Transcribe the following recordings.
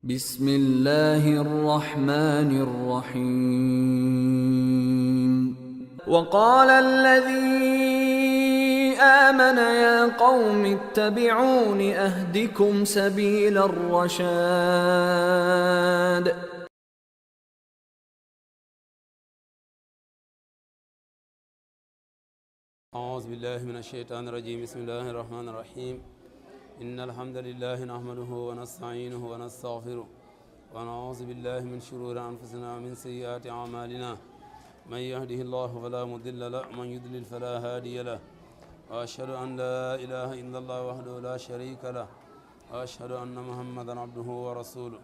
بسم الله الرحمن الرحيم وقال الذي آمن يا قوم اتبعون أهدكم سبيل الرشاد أعوذ بالله من الشيطان الرجيم بسم الله الرحمن الرحيم إن الحمد لله نحمده ونستعينه ونستغفره ونعوذ بالله من شرور أنفسنا ومن سيئات أعمالنا من يهده الله فلا مضل له ومن يضلل فلا هادي له وأشهد أن لا إله إلا الله وحده لا شريك له وأشهد أن محمدا عبده ورسوله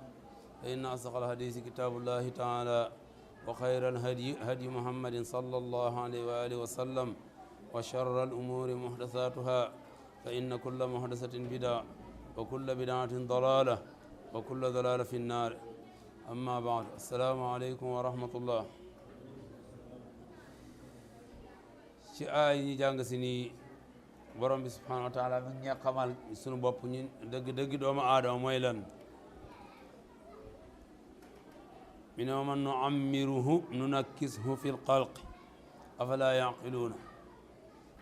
فإن أصدق الحديث كتاب الله تعالى وخير الهدي هدي محمد صلى الله عليه وآله وسلم وشر الأمور محدثاتها فإن كل محدثة بدعة وكل بدعة ضلالة وكل ضلالة في النار أما بعد السلام عليكم ورحمة الله ci aay ñi jàng si nii borom bi subhanahu wa taala mi ngi xamal sunu bopp ñun dëgg doomu aadama mooy lan mi ne man nuammiruhu nunakkishu fi lxalqi afala yaqiluuna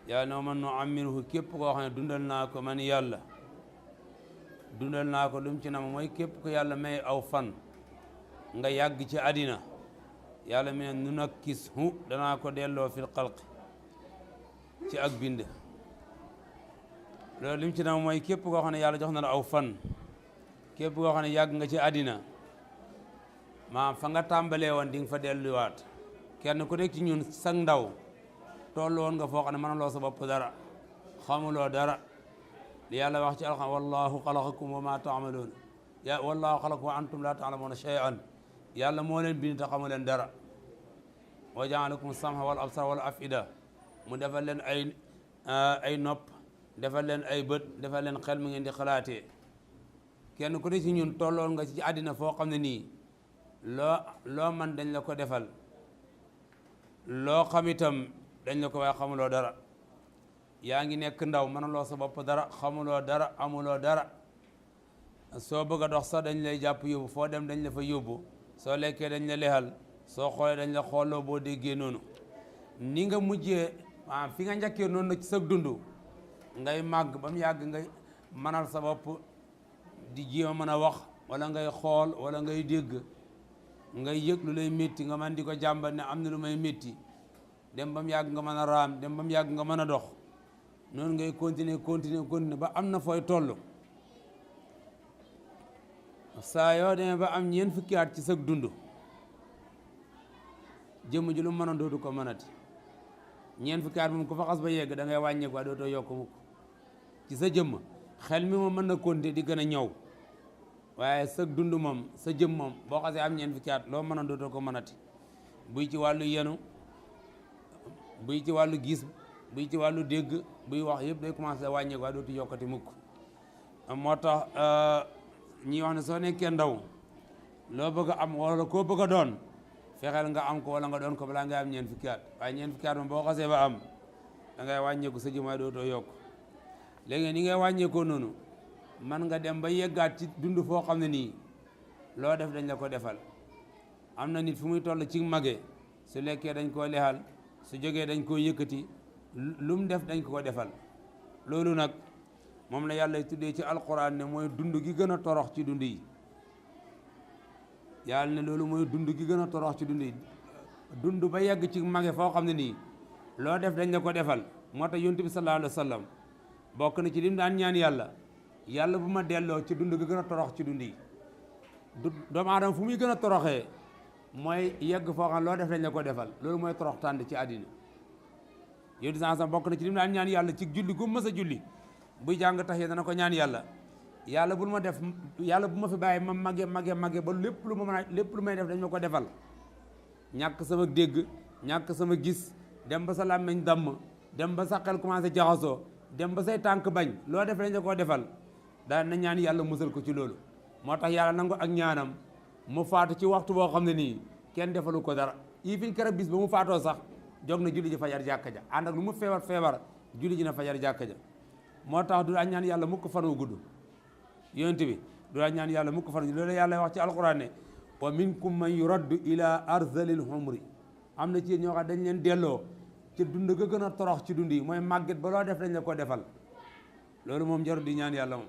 yàlla ne man nuammiruhu képp koo xam ne dundal naa ko man yàlla dundal naa ko lu mu ci nam mooy képp ko yàlla may aw fan nga yàgg ci àddina yàlla mi ne nunakkishu danaa ko delloo fi lxalqi ci ak bind loolu lim ci nam mooy képp koo xam ne yàlla jox na la aw fan képp koo xam ne yàgg nga ci àddina maam fa nga tàmbalee woon di nga fa delluwaat kenn ku nekk ci ñun sag ndaw tollu woon nga foo xam ne mënuloo sa bopp dara xamuloo dara li yàlla wax ci alxam wallahu xalaqakum wa ma taamaluun wallahu xalaqakum wa antum la taalamuuna shay'an yàlla moo leen bind te xamu leen dara wa jaalakum samha wal absar wal afida mu defal leen ay nopp defal leen ay bët defal leen xel mu ngeen di xalaatee kenn ku ne ci ñun tolloon nga ci àddina foo xam ne nii loo man dañ la ko defal loo xam itam dañ la ko waaye xamuloo dara yaa ngi nekk ndaw mënuloo sa bopp dara xamuloo dara amuloo dara soo bëgg a dox sax dañ lay jàpp yóbbu foo dem dañ la fa yóbbu soo lekkee dañ la lexal soo xoolee dañ la xooloo boo déggee noonu ni nga mujjee fi nga njëkkee noonu ci sa dund ngay màgg ba mu yàgg ngay mënal sa bopp di jéem a mën a wax wala ngay xool wala ngay dégg ngay yëg lu lay métti nga man di ko jàmbat ne am na lu may métti dem ba mu yàgg nga mën a raam dem ba mu yàgg nga mën a dox noonu ngay continuer ba am na fooy toll saa yoo demee ba am ñeent fukki at ci sa dund jëmm ji lu mën a dootu ko mënati ñeent fukki at moom ku fa xas ba yegg da ngay wàññeeku waaye dootoo yokk mukk ci sa jëmm xel mi moom mën na continuer di gën a ñëw waaye sa dund moom sa jëm moom boo xasee am ñeent fukki at loo mën a dootoo ko mënati buy ci wàllu yenu buy ci wàllu gis buy ci wàllu dégg buy wax yëpp day commencé wàññeeku waaye dootu yokkati mukk moo tax ñi wax ne soo nekkee ndaw loo bëgg a am wala koo bëgg a doon fexeel nga am ko wala nga doon ko balaa ngay am ñeent fukki at waaye ñeent fukki at moom boo xasee ba am da ngay wàññeeku sa jëm waaye dootoo yokk léegi ni ngay wàññeekoo noonu man nga dem ba yeggaat ci dund foo xam ne nii loo def dañ la ko defal am na nit fu muy toll ci mage su lekkee dañ koo lexal su jógee dañ koo yëkkati lu mu def dañ ko defal loolu nag moom la yàlla tuddee ci alquran ne mooy dund gi gën a torox ci dund yi yàlla ne loolu mooy dund gi gën a torox ci dund yi dund ba yegg ci mage foo xam ne nii loo def dañ la ko defal moo tax yonent bi sallallahu alayhi wa sallam bokk na ci lim daan ñaan yàlla bu ma delloo ci dund gi gën a torox ci dund yi doomu aadama fu muy gën a toroxee mooy yegg foo xam loo def dañ la ko defal loolu mooy torox tànd ci àddina yow di sansam bokk na ci lim daan ñaan yàlla ci julli gu mës a julli buy jàng tax yi dana ko ñaan yàlla bul ma def yàlla bu ma fi bàyyi ma mage ba lépp lu may def dañ ma ko defal ñàkk sama dégg ñàkk sama gis dem ba sa làmmiñ damm dem ba sa xel commencé jaxasoo dem ba say tànk bañ loo def dañ la ko defal daan na ñaan yàlla musal ko ci loolu moo tax yàlla nangu ak ñaanam mu faatu ci waxtu boo xam ne nii kenn defalu ko dara yi fiñ keroog bis ba mu faatoo sax jóg na julli ji fajar jàkka ja ànd ak lu mu feebar julli ji na fajar jàkka ja moo tax du ñaan yàlla mukk fan wu gudd yonent bi du la ñaan yàlla mukk far ñu loolu yàlla wax ci alquran ne wa minkum man yuraddu ila arzalil umri am na ci yéen ñoo xam dañ leen delloo ci dund ga gën a torox ci dund yi mooy màgget ba loo def dañ la ko defal loolu moom jarul di ñaan yàlla moom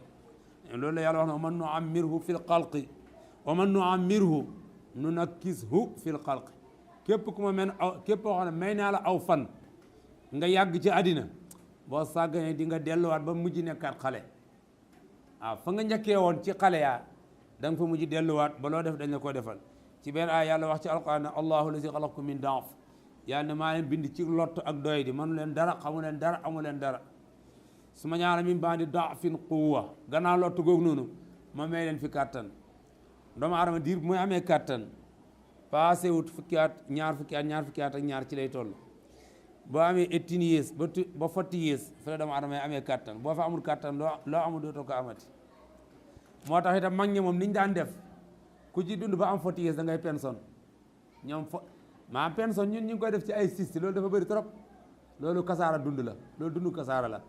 loolu la yàlla wax ne wa man nuammirhu fil xalqi wa man nuammirhu nunakkishu fil xalqi képp ku ma men aw képp koo xam ne may naa la aw fan nga yàgg ci àddina boo sàgganee di nga delluwaat ba mujj nekkaat xale waaw fa nga njëkkee woon ci xale yaa da nga fa mujj delluwaat ba loo def dañ la ko defal ci benn ay yàlla wax ci alquran ne allahu lazi xalaqakum min daaf yàlla ne maa leen bind ci lott ak doy di manu leen dara xamu leen dara amu leen dara su ma ñaara min baadi daafin quwwa gannaaw lott googu noonu ma may leen fi kàttan doomu aadama diir bu muy amee kàttan passé wut fukki at ñaar fukki at ak ñaar ci lay toll boo amee 18 years ba 40 years fi la doomu aadama yi amee kàttan boo fa amul kàttan loo amul dootoo ko amati moo tax itam mag ñi moom niñ daan def ku ci dund ba am 40 years da ngay pension ñoom maa pension ñun ñu ngi koy def ci ay siste loolu dafa bëri trop loolu kasaara dund la loolu dund kasaara la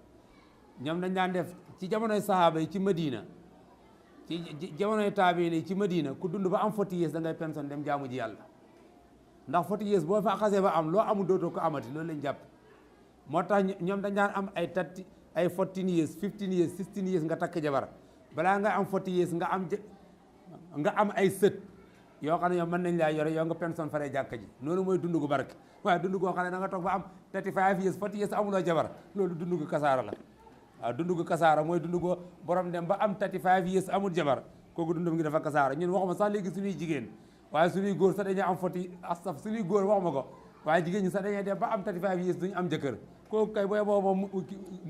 ñoom dañ daan def ci jamonoy sahaaba yi ci Madina ci jamonoy taabiin yi ci Madina ku dund ba am 40 years da ngay pension dem jaamu ji yàlla ndax 40 years boo fa xasee ba am loo amul dootoo ko amati loolu lañ jàpp moo tax ñoom dañ daan am ay 14 years 15 years 16 years nga takk jabar balaa nga am 40 years nga am ay sët yoo xam ne yow mën nañ laa yore yow nga pension faree jàkka ji loolu mooy dund gu barke waaye dund goo xam ne da nga toog ba am 35 years 40 years amuloo jabar loolu dund gu kasaara la waaw dund gu kasaara mooy dund goo borom dem ba am 35 years amul jabar kooku dundam ngi dafa kasaara ñun waxuma sax léegi suñuy jigéen waaye suñuy góor sax dañuy am 40 astaf suñuy góor waxuma ko waaye jigéen ñi sax dañuy dem ba am 35 years duñu am jëkkër kooku kay booy boobu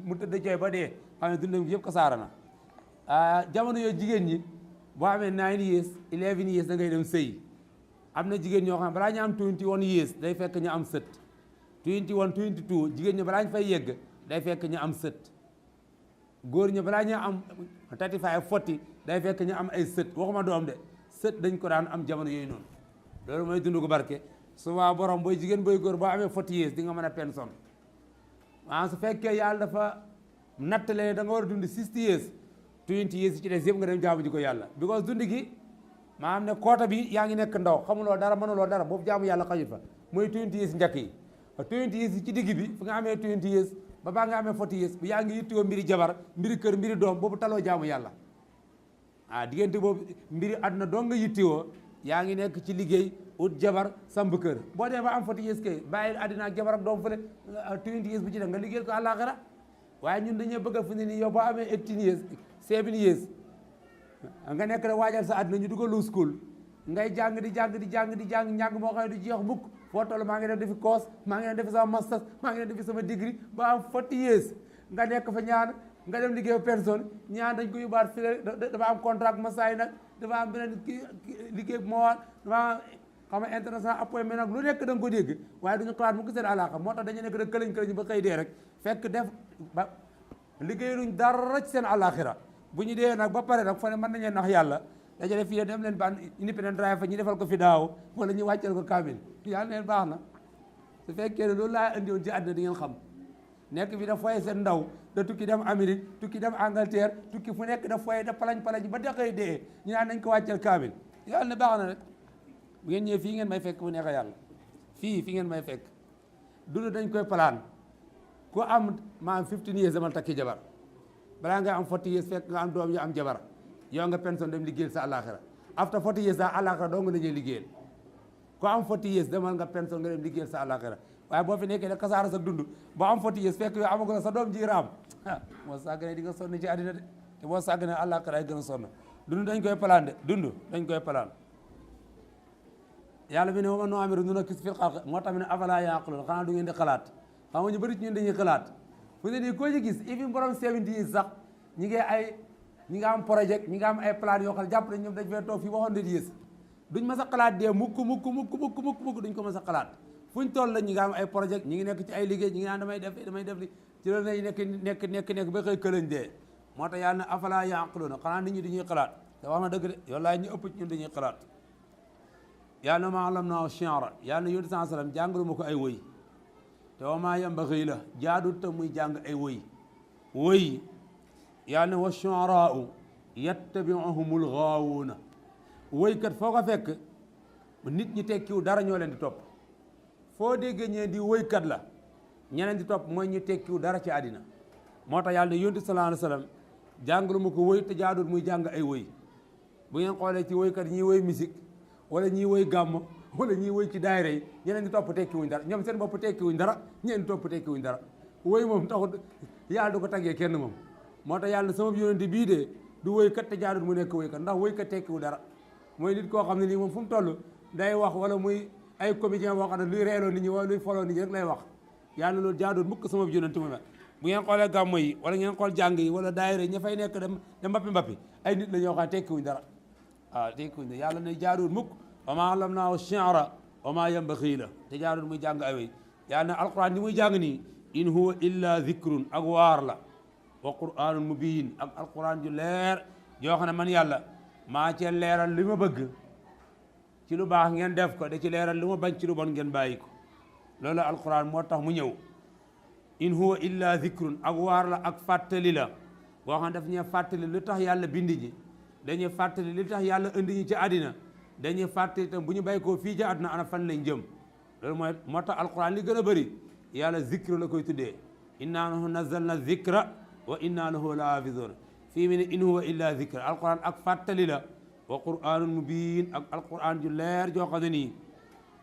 mu tëdd jooy ba dee xam ne dundam gi yëpp kasaara na jamono yooyu jigéen ñi boo amee 9 years 11 years da ngay dem sëy am na jigéen ñoo xam ne balaa ñu am 21 years day fekk ñu am sët 21 22 jigéen ñi balaa ñu fay yegg day fekk ñu am sët góor ñi balaa ñu am 35 40 day fekk ñu am ay sët waxuma doom de sët dañ ko daan am jamono yooyu noonu loolu mooy dund gu barke souvent borom booy jigéen booy góor boo amee 40 years di nga mën a pension su fekkee yàlla dafa nattalee da nga war a dund 60 years 20 years yi ci des yëpp nga dem jaamu ji ko yàlla because dund gi maanaam ne koota bi yaa ngi nekk ndaw xamuloo dara mënuloo dara boobu jaamu yàlla xajut fa mooy 20 years njëkk yi 20 years yi ci digg bi fu nga amee 20 years ba baa nga amee 40 years bu yaa ngi yittewoo mbiri jabar mbiri kër mbiri doom boobu taloo jaamu yàlla diggante boobu mbiri àdduna doo nga yittewoo yaa ngi nekk ci liggéey ut jabar samb kër boo dee ba am 40 years kay bàyyi àddina ak jabar ak doom fële 20 years bu ci def nga liggéeyal ko àllaaxira waaye ñun dañuy bëgg a fu ne nii yow boo amee 18 years 7 years nga nekk da waajal sa àddina ñu dugal lu school ngay jàng di jàng njàng moo xam ne du jeex mukk foo toll maa ngi dem defi course maa ngi dem defi sama masters maa ngi dem defi sama degree ba am 40 years nga nekk fa ñaan nga dem liggéey personne ñaan dañ ko yóbbaat fi dafa am contrat masaay nag dafa am beneen liggéey bu ma waat dafa xam nga international appointment nag lu nekk da nga ko dégg waaye duñu xalaat mu ko seen àlaaka moo tax dañu nekk da këlañ ba xëy dee rek fekk def ba liggéey luñ dara ci seen àlaaxira bu ñu dee nag ba pare nag fa ne mën nañu nax yàlla dajale fii dem leen ban independent drive fa ñu defal ko fi daaw wala ñu wàcceel ko kaamil yàlla neen baax na su fekkee ne loolu laa indi woon ci àddina di ngeen xam nekk fi da foye seen ndaw da tukki dem Amérique tukki dem Angleterre tukki fu nekk da foye da palañ ba daqay dee ñu naan nañ ko wàcceel kaamil yàlla ne baax na rek bu ngeen ñëwee fii ngeen may fekk bu neexee yàlla fi ngeen may fekk dund dañ koy palaan ku am maam 15 years demal takki jabar balaa nga am 40 years fekk nga am doom yu am jabar yow nga pension dem liggéeyal sa àllaaxira after 40 years sa àllaaxira doo nga la ñuy liggéeyal ku am 40 years demal nga pension nga dem liggéeyal sa àllaaxira waaye boo fi nekkee da kasaara sa dund boo am 40 years fekk yow amagula sa doom ji raam moo sàgganee di nga sonn ci àddina de te boo sàgganee àllaaxira ay gën a sonn dund dañ koy palaan de dund dañ koy palaan yàlla bi ne wama noo amiru nuna kis fil xalq moo tax mi ne afala yaaqilun xanaa du ngeen di xalaat xam nga ñu bëri ci ñun dañuy xalaat fu ne nii koo ci gis even borom 70 yi sax ñi ngi am projet ñi nga am ay plan yoo xam ne jàpp nañ ñoom dañ fee toog fii waxoon de yées duñ mas a xalaat dee mukk duñ ko mas a xalaat fuñ toll la ñi nga am ay projet ñi ngi nekk ci ay liggéey ñi ngi naan damay def li ci loolu lañ nekk ba xëy këlañ dee moo tax yàlla ne afala yaqiluna xanaa nit ñi dañuy xalaat te wax na dëgg de yow laay ñu ëpp ci ñun dañuy xalaat yàlla ma alam naa shi'ra yàlla yonent saa sallam jàngalu ma ko ay woy te wa maa yambaxi la jaadul te muy jàng ay woy yàlla ne wa shu'araa'u yattabiuhumul gaawuuna woykat foo ko fekk nit ñi tekkiwu dara ñoo leen di topp foo déggee ñee di woykat la ñeneen di topp mooy ñu tekkiwu dara ci àddina moo tax yàlla ne yonent sallallahu alayhi wa sallam jàngalu ma ko woy te jaadul muy jàng ay woy bu ngeen xoolee ci woykat ñiy woy musique wala ñiy woy gàmm wala ñiy woy ci daayira yi ñeneen di topp tekkiwuñ dara ñoom seen bopp tekkiwuñ dara ñeneen di topp tekkiwuñ dara woy moom taxut yàlla du ko taggee kenn moom moo tax yàlla sama yonent bii de du woykat te jaadul mu nekk woykat ndax woykat tekkiwu dara mooy nit koo xam ne nii moom fu mu toll day wax wala muy ay comédien boo xam ne luy reeloo nit ñi wala luy foloo nit ñi rek lay wax yàlla loolu jaadul mukk sama yonent mu mel bu ngeen xoolee gàmmo yi wala ngeen xool jàng yi wala daayira yi ña fay nekk dem mbappi ay nit la ñoo xam ne tekkiwuñ dara waaw tekkiwuñ dara yàlla ne jaadul mukk wa maa allamnaahu shi'ra wa maa yanbaghii lahu te jaadul muy jàng ay way yàlla ne alquran ni muy jàng nii in huwa illa dhikrun ak waar la wa qur'anun mubiin ak alquran ju leer joo xam ne man yàlla maa cee leeral li ma bëgg ci lu baax ngeen def ko da ci leeral li ma bañ ci lu bon ngeen bàyyi ko loolu alquran moo tax mu ñëw in huwa illa dhikrun ak waar la ak fàttali la boo xam ne daf ñuy fàttali lu tax yàlla bindi ji dañuy fàttali li tax yàlla indi ñi ci àddina dañuy fàttali itam bu ñu bàyyi koo fii ci àddina ana fan lañ jëm loolu mooy moo tax alquran li gën a bëri yàlla zikr la koy tuddee inna nahnu nazzalna zikra wa inna lahu la hafizun fii mi ne in huwa illa zikra alquran ak fàttali la wa qur'anun mubin ak alquran ju leer joo xam ne nii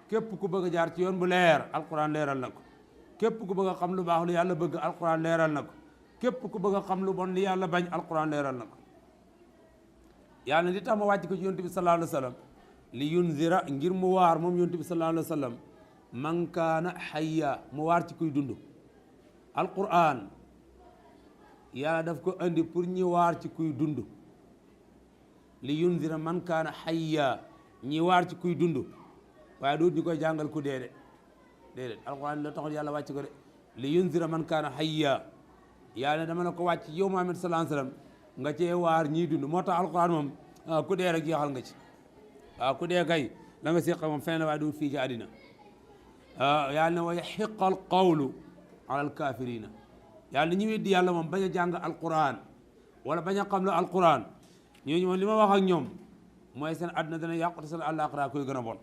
képp ku bëgg a jaar ci yoon bu leer alquran leeral na ko képp ku bëgg a xam lu baax lu yàlla bëgg alquran leeral na ko képp ku bëgg a xam lu bon li yàlla bañ alquran leeral na ko yàlla li tax ma wàcc ko ci yonent bi sallallahu alayhi wa sallam li yunzira ngir mu waar moom yonent bi sallallahu alayhi wa sallam man kaana hayya mu waar ci kuy dund alquran yàlla daf ko andi pour ñi waar ci kuy dund li yunzira man kaana hayya ñi waar ci kuy dund waaye du ñu koy jàngal ku dee de déedéet alquran la taxul yàlla wàcc ko de li yunzira man kaana hayya yàlla dama la ko wàcc yow Muhammad sallallahu alayhi wa sallam nga cee waar ñiy dund moo tax alquran moom ku dee rek jeexal nga ci waaw ku dee kay la nga séq moom fenn waaye du fii ci àddina yàlla ne wa yahiqqa al qawlu ala al kafirina yàlla ñi weddi yàlla moom bañ a jàng alquran wala bañ a xam la alquran ñooñu moom li ma wax ak ñoom mooy seen àddina dana yàqu te seen àllaaxira koy gën a bon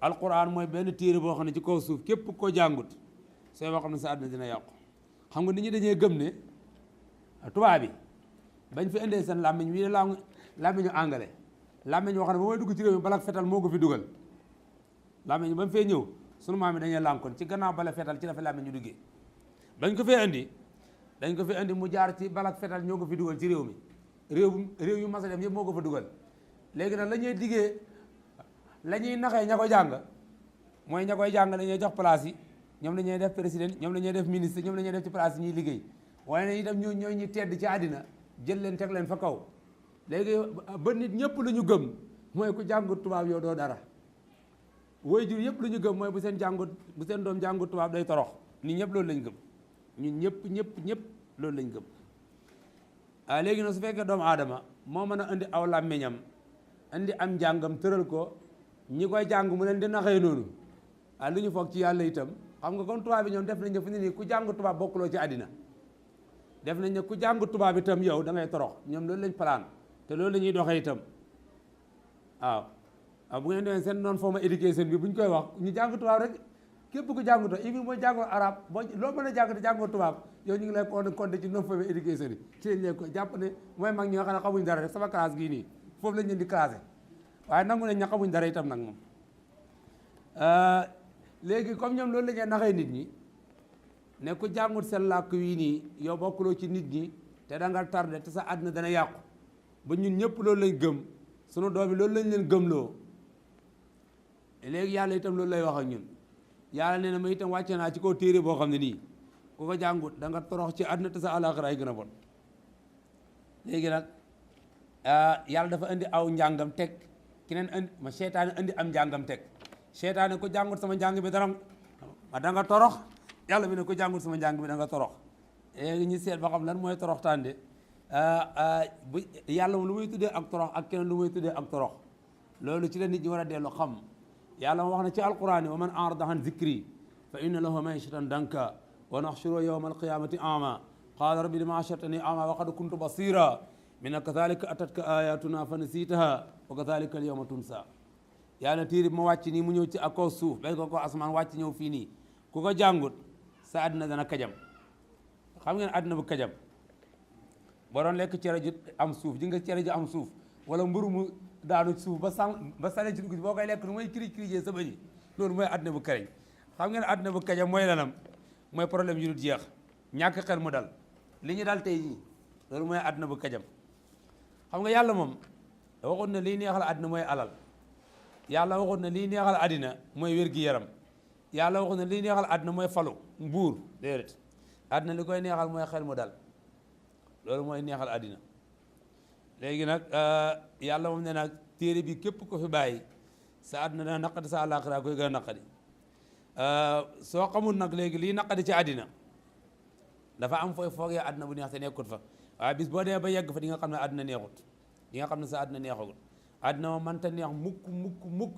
alquran mooy benn téere boo xam ne ci kaw suuf képp ko jàngut sooy boo xam ne sa àddina dina yàqu xam nga nit ñi dañuy gëm ne tubaab bi bañ fi indee seen làmmiñ wi làmmiñu anglais làmmiñ wax ne ba mooy dugg ci réew mi balak fetal moo ko fi dugal làmmiñ ba mu fee ñëw sunu maam yi dañuy lànkoon ci gannaaw bala fetal ci la fi làmmiñ ñu duggee bañ ko fee indi dañ ko fi indi mu jaar ci balak fetal ñoo ko fi dugal ci réew mi réew yu mas a dem yëpp moo ko fa dugal léegi nag la ñuy diggee la ñuy naxee ña ko jàng mooy ña koy jàng dañuy jox place yi ñoom la ñuy def président ñoom la ñuy def ministre ñoom la ñuy def ci place yi ñuy liggéey waaye nag itam ñooy ñi tedd ci àddina jël leen teg leen fa kaw léegi ba nit ñëpp lu ñu gëm mooy ku jàngut tubaab yow doo dara waajur yëpp lu ñu gëm mooy bu seen doom jàngut tubaab day torox nit ñëpp loolu lañ gëm ñun ñëpp loolu lañ gëm léegi nag su fekkee doomu aadama moo mën a indi aw làmmiñam indi am njàngam tëral ko ñi koy jàng mu leen di naxee noonu lu ñu foog ci yàlla itam xam nga kon tubaab bi ñoom def nañ ne fu ne nii ku jàng tubaab bokkuloo ci àddina def nañ ne ku jàng tubaab itam yow da ngay torox ñoom loolu lañ plan te loolu la ñuy doxee itam waaw bu ngeen demee seen non formal education bi bu ñu koy wax ñu jàng tubaab rek képp ku jàng tubaab ibi mooy jàngoo arab boo loo mën a jàng te jàngoo tubaab yow ñu ngi lay compter ci non formal education yi ci lañ leen ko jàpp ne mooy mag ñi nga xam ne xamuñ dara rek sama classe gii nii foofu lañ leen di classé waaye nangu nañ ña xamuñ dara itam nag moom léegi comme ñoom loolu la ñuy naxee nit ñi ne ku jàngut seen làkk wii nii yow bokkuloo ci nit ñi te da nga tardé te sa àddina dana yàqu ba ñun ñëpp loolu lañ gëm sunu doom yi loolu lañ leen gëmloo léegi yàlla itam loolu lay wax ak ñun yàlla nee na ma itam wàcce naa ci kaw téere boo xam ne nii ku ko jàngut da nga torox ci àddina te sa àllaaxira ay gën a bon léegi nag yàlla dafa indi aw njàngam teg keneen indi ma seytaane indi am njàngam teg seytaane ku jàngut sama njàng bi dara ma da nga torox yàlla bi ne ku jàngut sama njàng bi da nga torox léegi ñu seet ba xam lan mooy torox tànde bu yàlla moom lu muy tuddee ak torox ak keneen lu muy tuddee ak torox loolu ci la nit ñi war a dellu xam yàlla ma wax na ci alquran wa man arada an zikri fa inna lahu maishatan danka wa naxshuru yawma alqiyamati ama qala rabbi lima hashartani ama wa qad kuntu basira mi ne kazalika atatka ayatuna fa nasitaha wa kazalika al yawma tunsa yàlla téere bi ma wàcc nii mu ñëw ci ak kaw suuf bay ko asamaan wàcc ñëw fii nii ku ko jàngut sa àddina dana kajam xam ngeen àddina bu kajam boo doon lekk cere ji am suuf ji nga cere ji am suuf wala mburu mu daanu suuf ba sale ci dugub boo koy lekk nu mooy kirij sa bëñi loolu mooy àddina bu kareñ xam ngeen àddina bu kajam mooy lanam mooy problème yu dul jeex ñàkk xel mu dal li ñu dal tey jii loolu mooy àddina bu kajam xam nga yàlla moom waxoon na liy neexal àddina mooy alal yàlla waxoon na liy neexal àddina mooy wér-gi-yaram yàlla waxoon na liy neexal àddina mooy falu mbuur déedéet àddina li koy neexal mooy xel mu dal loolu mooy neexal àddina léegi nag yàlla moom ne nag téere bi képp ko fi bàyyi sa àddina dana naqadi sa àllaaxira koy gën a naqadi soo xamul nag léegi liy naqadi ci àddina dafa am fooy foogee àddina bu neex te nekkut fa waaye bis boo demee ba yegg fa di nga xam ne àddina neexut di nga xam ne sa àddina neexagul àddina moom mënta neex mukk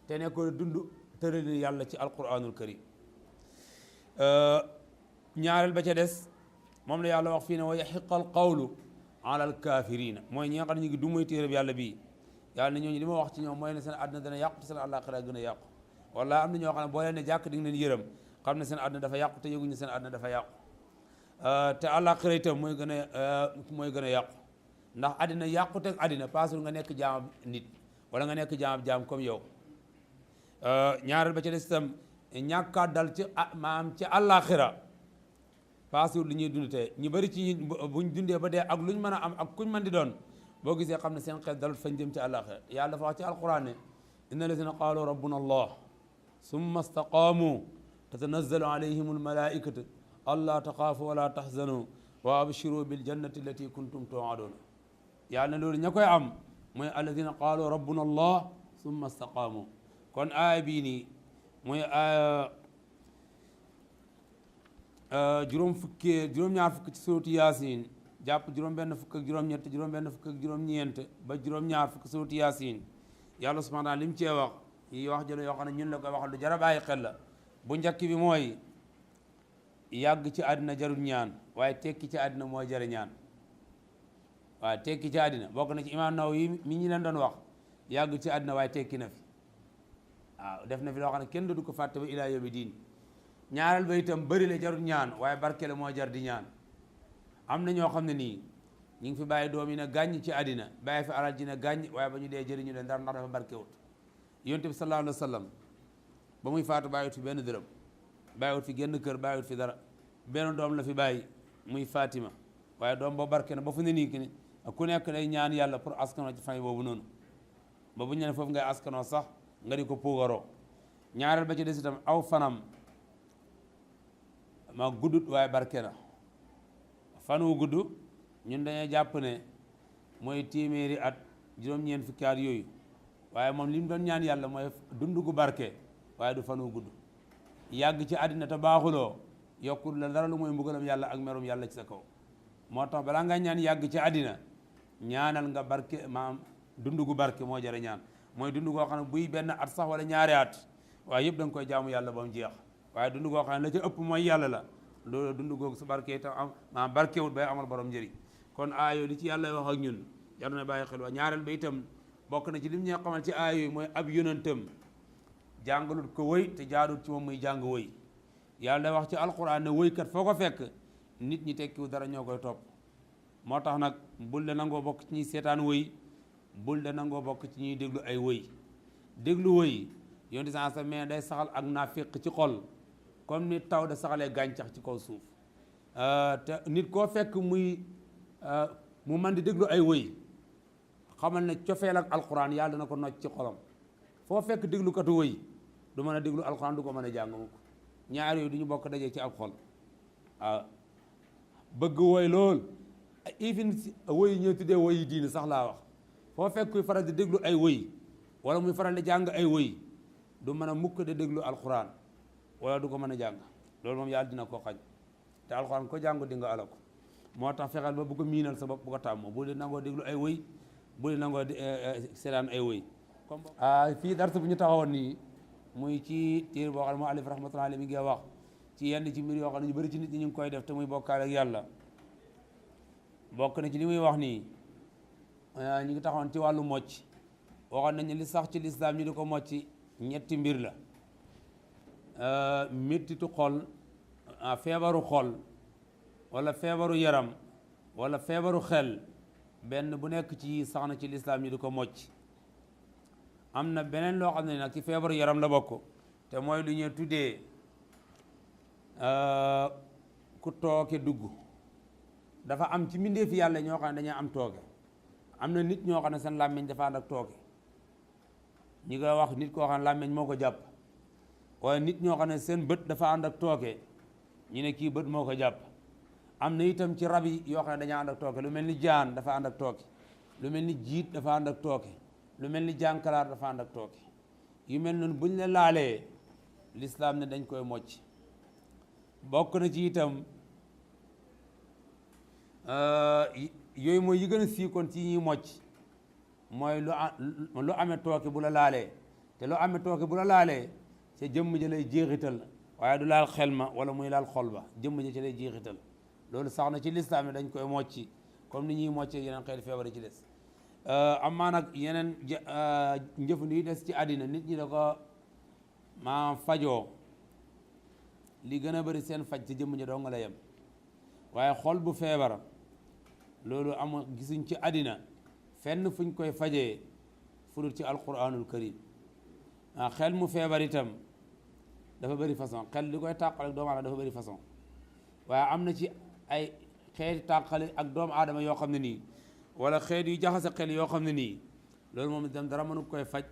te nekkoo dund tërali yàlla ci alquranul karim ñaareel ba ca des moom la yàlla wax fii ne wa yaxiqa al qawlu ala al kafirina mooy ñi nga xam ne ñu ngi du mooy téere bi yàlla bii yàlla ne ñooñu li ma wax ci ñoom mooy ne seen àddina dana yàqu te seen àllaaxira gën a yàqu wala am na ñoo xam ne boo leen ne jàkk di nga leen yërëm xam ne seen àddina dafa yàqu te yëguñu seen àddina dafa yàqu te àllaaxira itam mooy gën a yàqu ndax àddina yàqu teg àddina paasul nga nekk jaam nit wala nga nekk jaam comme yow ñaareel ba ca des itam ñàkkaa dal ci maam ci àllaaxira paasul li ñuy dund te ñu bëri ci buñ dundee ba dee ak luñ mën a am ak kuñ mën di doon boo gisee xam ne seen xel dalut fañ jëm ci àllaaxira yàlla dafa wax ci alquran ne inna allazina qaalu rabbuna allah summa staqaamu tatanazzalu alayhim almalaikatu allaa taxaafu wala taxzanu wa abshiru bil jannati allati kuntum tuaduna yàlla ne loolu ña koy am mooy allazina qaalu rabbuna allah summa staqaamu kon aaya bii nii mooy aaya juróom-ñaar fukk ci suuratu yaasin jàpp juróom-benn fukk ak juróom-ñett juróom-benn fukk ak juróom-ñeent ba juróom-ñaar fukk suuratu yaasin yàlla subhaanahu wa taala li mu cee wax yi wax jële yoo xam ne ñun la koy waxal lu jar a bàyyi xel la bu njëkk bi mooy yàgg ci àddina jarul ñaan waaye tekki ci àddina mooy jare ñaan waaye tekki ci àddina bokk na ci imaam Nawawi mi ñi leen doon wax yàgg ci àddina waaye tekki na fi waaw def na fi loo xam ne kenn du ko fàtte ba ilaa yawmi diin ñaareel ba itam bëri la jarul ñaan waaye barkele moo jar di ñaan am na ñoo xam ne nii ñu ngi fi bàyyi doom yi ne gàññ ci àddina bàyyi fi alal ji ne gàññ waaye ba ñu dee jëriñu leen dara ndax dafa barkewut yonent bi sallallahu alayhi wa sallam ba muy faatu bàyyiwut fi benn dërëm bàyyiwut fi genn kër bàyyiwut fi dara benn doom la fi bàyyi muy Fatima waaye doom boo barke na ba fu ne nii ki ni ku nekk day ñaan yàlla pour askanoo ci famille boobu noonu ba bu ñu ne foofu ngay askanoo sax nga di ko puugaroo ñaareel ba ci des itam aw fanam ma guddut waaye barke na fan wu gudd ñun dañuy jàpp ne mooy téeméeri at juróom-ñeent fukki at yooyu waaye moom li mu doon ñaan yàlla mooy dund gu barke waaye du fan wu gudd yàgg ci àddina te baaxuloo yokkul la dara lu mooy mbugalam yàlla ak merum yàlla ci sa kaw moo tax balaa nga ñaan yàgg ci àddina ñaanal nga barke maam dund gu barke moo jare ñaan mooy dund goo xam ne buy benn at sax wala ñaari at waaye yëpp da nga koy jaamu yàlla ba mu jeex waaye dund goo xam ne la ca ëpp mooy yàlla la loolu dund googu su barke itam am maam barkewut bay amal borom njëriñ kon aayoo li ci yàlla wax ak ñun jar na bàyyi xel waa ñaareel ba itam bokk na ci lim ñu xamal ci aayoo yi mooy ab yonentam jàngalut ko wëy te jaadut ci moom muy jàng wëy yàlla day wax ci alquran ne wëykat foo ko fekk nit ñi tekkiwu dara ñoo koy topp moo tax nag bul de nangoo bokk ci ñuy seetaan wëy bul de nangoo bokk ci ñuy déglu ay wëy déglu wëy yonti sa mais day saxal ak naafiq ci xol comme ni taw da saxalee gàncax ci kaw suuf te nit koo fekk muy mu man di déglu ay wëy xamal ne cofeel ak alquran yàlla dana ko nocc ci xolam foo fekk déglukatu wëy du mën a déglu alquran du ko mën a jàng mukk ñaar yooyu du ñu bokk dajee ci ab xol waaw bëgg woy lool even woy yi ñoo tuddee woy yi diine sax laa wax foo fekk kuy faral di déglu ay woy wala muy faral di jàng ay woy du mën a mukk de déglu alquran wala du ko mën a jàng loolu moom yàlla dina ko xañ te alquran ko jàngu di nga ala ko moo tax fexeel ba bu ko miinal sa bopp bu ko tàmmoo bu di nangoo déglu ay woy bu di nangoo seetaan ay woy fii darsu bu ñu taxawoon nii muy ci téere boo xam ne moo alif rahmatullahi alayhi mi ngi wax ci yenn ci mbir yoo xam ne ñu bëri ci nit ñi ñu ngi koy def te muy bokkaale ak yàlla bokk na ci li muy wax nii ñu ngi taxoon ci wàllu mocc waxoon nañu li sax ci lislaam ñu di ko mocc ñetti mbir la mettitu xol feebaru xol wala feebaru yaram wala feebaru xel benn bu nekk ci sax na ci lislaam ñu di ko mocc am na beneen loo xam ne nag ci feebaru yaram la bokk te mooy lu ñuy tuddee ku tooke dugg dafa am ci mbindeefi yàlla ñoo xam ne dañuy am tooke am na nit ñoo xam ne seen làmmiñ dafa ànd ak tooke ñi nga wax nit koo xam ne làmmiñ moo ko jàpp waaye nit ñoo xam ne seen bët dafa ànd ak tooke ñu ne kii bët moo ko jàpp am na itam ci rab yi yoo xam ne dañoo ànd ak tooke lu mel ni jaan dafa ànd ak tooke lu mel ni jiit dafa ànd ak tooke lu mel ni jànkalaar dafa ànd ak tooke yu mel noonu buñ la laalee lislaam ne dañ koy mocc bokk na ci itam yooyu mooy yi gën a siikoon ci ñuy mocc mooy lu amee tooke bu la laalee te lu amee tooke bu la laalee ca jëmm ja lay jeexital waaye du laal xel ma wala muy laal xol ba jëmm ja ci lay jeexital loolu sax na ci lislaam ne dañ koy mocci comme ni ñuy moccee yeneen xeeti feebar yi ci des amaa nag yeneen njëfandu yi des ci àddina nit ñi da ko maa fajoo li gën a bëri seen faj ci jëmm ja doo nga la yem waaye xol bu feebar loolu am gisuñ ci àddina fenn fuñ koy fajee fudul ci alquranul karim xel mu feebar itam dafa bëri façon xel li koy tàqale ak doomu aadama dafa bëri façon waaye am na ci ay xeeti tàqale ak doomu aadama yoo xam ne nii wala xeet yu jaxase xel yoo xam ne nii loolu moom itam dara mënu koy faj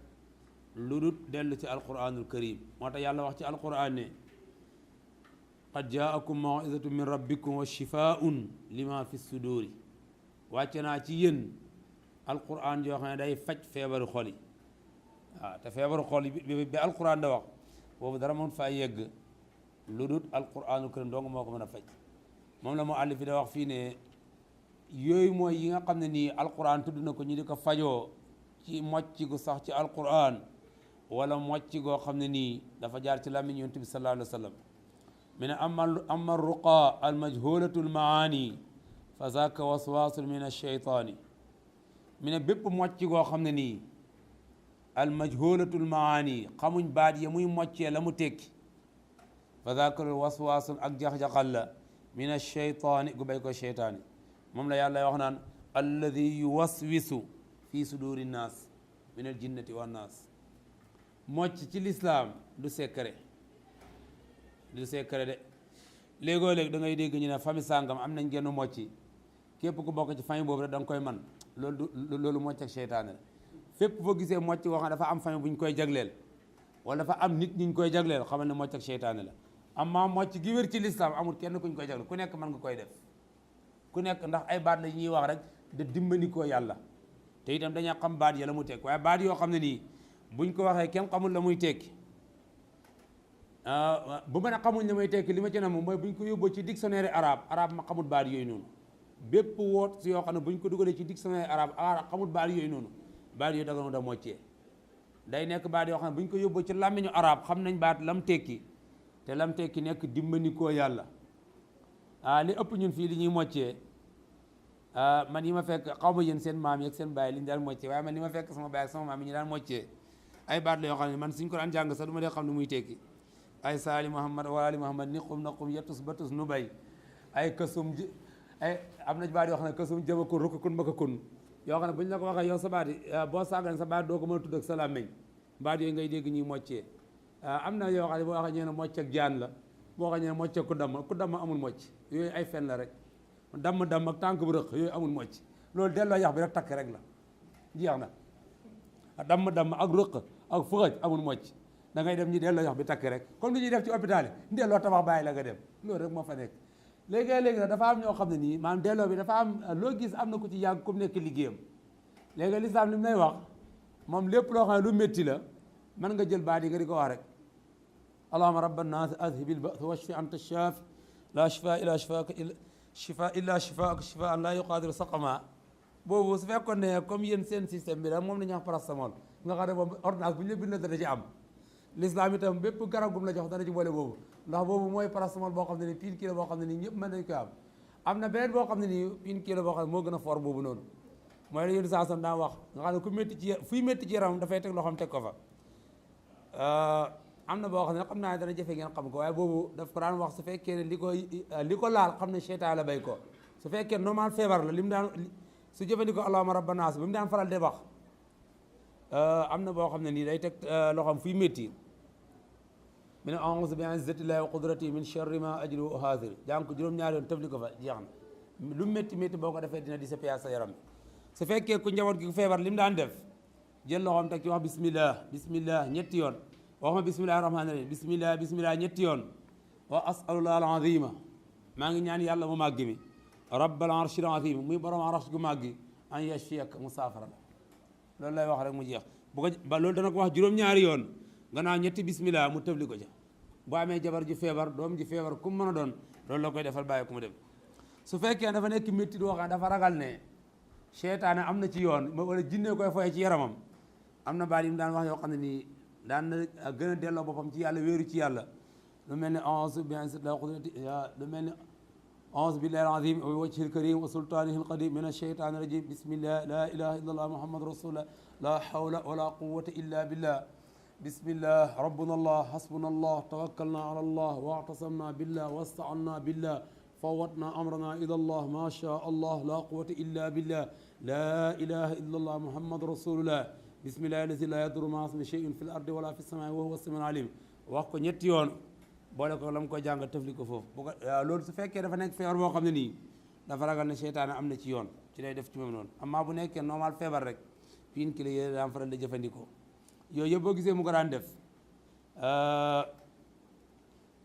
lu dul dellu ci alquranul karim moo tax yàlla wax ci alquran ne qad jaakum mawizatu min rabbikum wa shifaun lima fi suduri wàcce naa ci yéen alquran yoo xam ne day faj feebaru xol yi waaw te feebaru xol yi bi alquran da wax boobu dara mën faa yegg lu dul alquranul karim dong moo ko mën a faj moom la mu àllif da wax fii ne yooyu mooy yi nga xam ne nii alquran tudd na ko ñu di ko fajoo ci mocc gu sax ci alquran wala mocc goo xam ne nii dafa jaar ci làmmiñ yonent bi sallallahu alayhi wa sallam mi ne ama ruqa almajhulatu almaani fa zaka waswasun min alcheytaani mi ne bépp mocc goo xam ne nii almajhulatu almaani xamuñ baat ya muy moccee la mu tekki fa zaka waswasun ak jax-jaxal la min alcheytaani gu bay ko cheytaani moom la yàlla wax naan alladi yuwaswisu fi suduri nnaas min aljinnati wannaas mocc ci lislaam du secret du secret de léegoo léeg da ngay dégg ñu ne famille sàngam am nañ genn mocci képp ku bokk ci famille boobu rek da nga koy man loolu mocc ak seytaane la fépp foo gisee mocc woo xam ne dafa am famille bu ñu koy jagleel wala dafa am nit ñu koy jagleel xamal ne mocc ak seytaane la amma mocc gi wér ci lislaam amul kenn ku ñu koy jagleel ku nekk mën nga koy def ku nekk ndax ay baat la ñuy wax rek de dimbandikoo yàlla te itam dañaa xam baat ya la mu tekki waaye baat yoo xam ne nii buñ ko waxee kenn xamul la muy tekki bu mën a xamuñ la muy tekki li ma ci ne moom mooy buñ ko yóbboo ci dictionnaire arabe ma xamul baat yooyu noonu bépp woot si yoo xam ne buñ ko dugalee ci dictionnaire arabe xamul baat yooyu noonu baat yooyu daganu da moccee day nekk baat yoo xam ne buñ ko yóbboo ci làmmiñu arabe xam nañ baat lam tekki te lam tekki nekk dimbandikoo yàlla li ëpp ñun fii li ñuy moccee man yi ma fekk xaw ma yéen seen maam yi ak seen baay li ñu daan moccee waaye man li ma fekk sama baay ak sama maam yi ñu daan moccee ay baat la yoo xam ne man suñ ko daan jàng sax du ma dee xam ne muy tekki ay saali muhammad walaali muhammad niqum naqum yettus batus nu bay ay kësum ay am na baat yoo xam ne kësum jëmakun rukkakun makakun yoo xam ne bu ñu la ko waxee yow sa baat yi boo sàggan sa baat doo ko mën a tudd ak sa làmmiñ baat yooyu ngay dégg ñuy moccee am na yoo xam ne boo waxee ñu ne mocc ak jaan la boo xam ne mocc ak ku damm amul mocc yooyu ay fen la rek damm ak tànk bu rëq yooyu amul mocc loolu delloo yax bi rek takk rek la jeex na damm ak rëq ak fëxëj amul mocc da ngay dem ñi delloo yax bi takk rek comme li ñuy def ci hôpital yi delloo tabax bàyyi la nga dem loolu rek moo fa nekk léegi nag dafa am ñoo xam ne nii maanaam delloo bi dafa am loo gis am na ku ci yàgg comme nekk liggéeyam léegi lislaam li mu lay wax moom lépp loo xam ne lu métti la mën nga jël baat yi nga di ko wax rek allahumma rabban naas azhibil ba's washfi anta shaafi la shifaa illa shifaaka illa shifaaka shifaan la yuqaadiru saqama boobu su fekkoon ne comme yéen seen système bi rek moom la ñuy wax paracétamol nga xam ne moom ordonnance bu ñu la bindee dana ci am l'islam itam bépp garab gum la jox dana ci boole boobu ndax boobu mooy paracétamol boo xam ne nii pin kilo boo xam ne nii ñëpp mën nañ koy am na beneen boo xam ne nii pin kilo boo xam ne moo gën a fort boobu noonu mooy la yéen saa sam daa wax nga xam ne ku métti ci fuy métti ci yaram dafay teg loxoom teg ko fa am na boo xam ne xam naa dana jafe ngeen xam ko waaye boobu daf ko daan wax su fekkee ne li ko laal xam ne seytaan la bay ko su fekkee normal feebar la li mu daan su jëfandikoo allahumma rabban naas bi mu daan faral de wax am na boo xam ne nii day teg loxoom fuy métti mi ne a'uuzu bi izzatillahi wa qudratihi min sharri ma ajru wa uhaadir jàng ko juróom-ñaari yoon tëfli ko fa jeex na lu métti métti boo ko defee dina di sa yaram su fekkee ku njaboot gi feebar li mu daan def jël loxoom teg ci wax bismillah ñetti yoon wax ma bismillahi rahmaani rahim bismillah ñetti yoon wa asalullah alazima maa ngi ñaan yàlla mu màgg mi rabbal arshil azim muy borom arsh gu màggi an yashfiyak mu saafara la loolu lay wax rek mu jeex bu ko ba loolu dana ko wax juróom-ñaari yoon gannaaw ñetti bismillah mu tëbli ko ca boo amee jabar ju feebar doom ji feebar ku mu mën a doon loolu la koy defal bàyyi ku mu dem su fekkee dafa nekk métti doo xam dafa ragal ne seytaane am na ci yoon wala jinne koy foye ci yaramam am na baat yi mu daan wax yoo xam ne nii daan na gën a delloo boppam ci yàlla wéeru ci yàlla lu mel ne a'uuzu billahi al-azim wa wajhihil karim wa sultanihil qadim min ash-shaytanir rajim bismillah la ilaha illa allah muhammad rasulullah la hawla wala quwwata illa billah bismillah rabbuna allah hasbuna allah tawakkalna ala allah wa'tasamna billah wasta'anna billah fawwadna amrana ila allah ma sha allah la quwwata illa billah la ilaha illa allah muhammad rasulullah bismillahi allazi la yadurru ma'a ismihi shay'un fil ardi wala fis samaa'i wa huwa as-sami'ul alim wax ko ñetti yoon boole ko la mu koy jàng tëfli ko foofu bu ko loolu su fekkee dafa nekk feebar boo xam ne nii dafa ragal ne seytaane am na ci yoon ci lay def ci moom noonu amaa bu nekkee normal feebar rek piin ki la yéen daan faral di jëfandikoo yooyu yëpp boo gisee mu ko daan def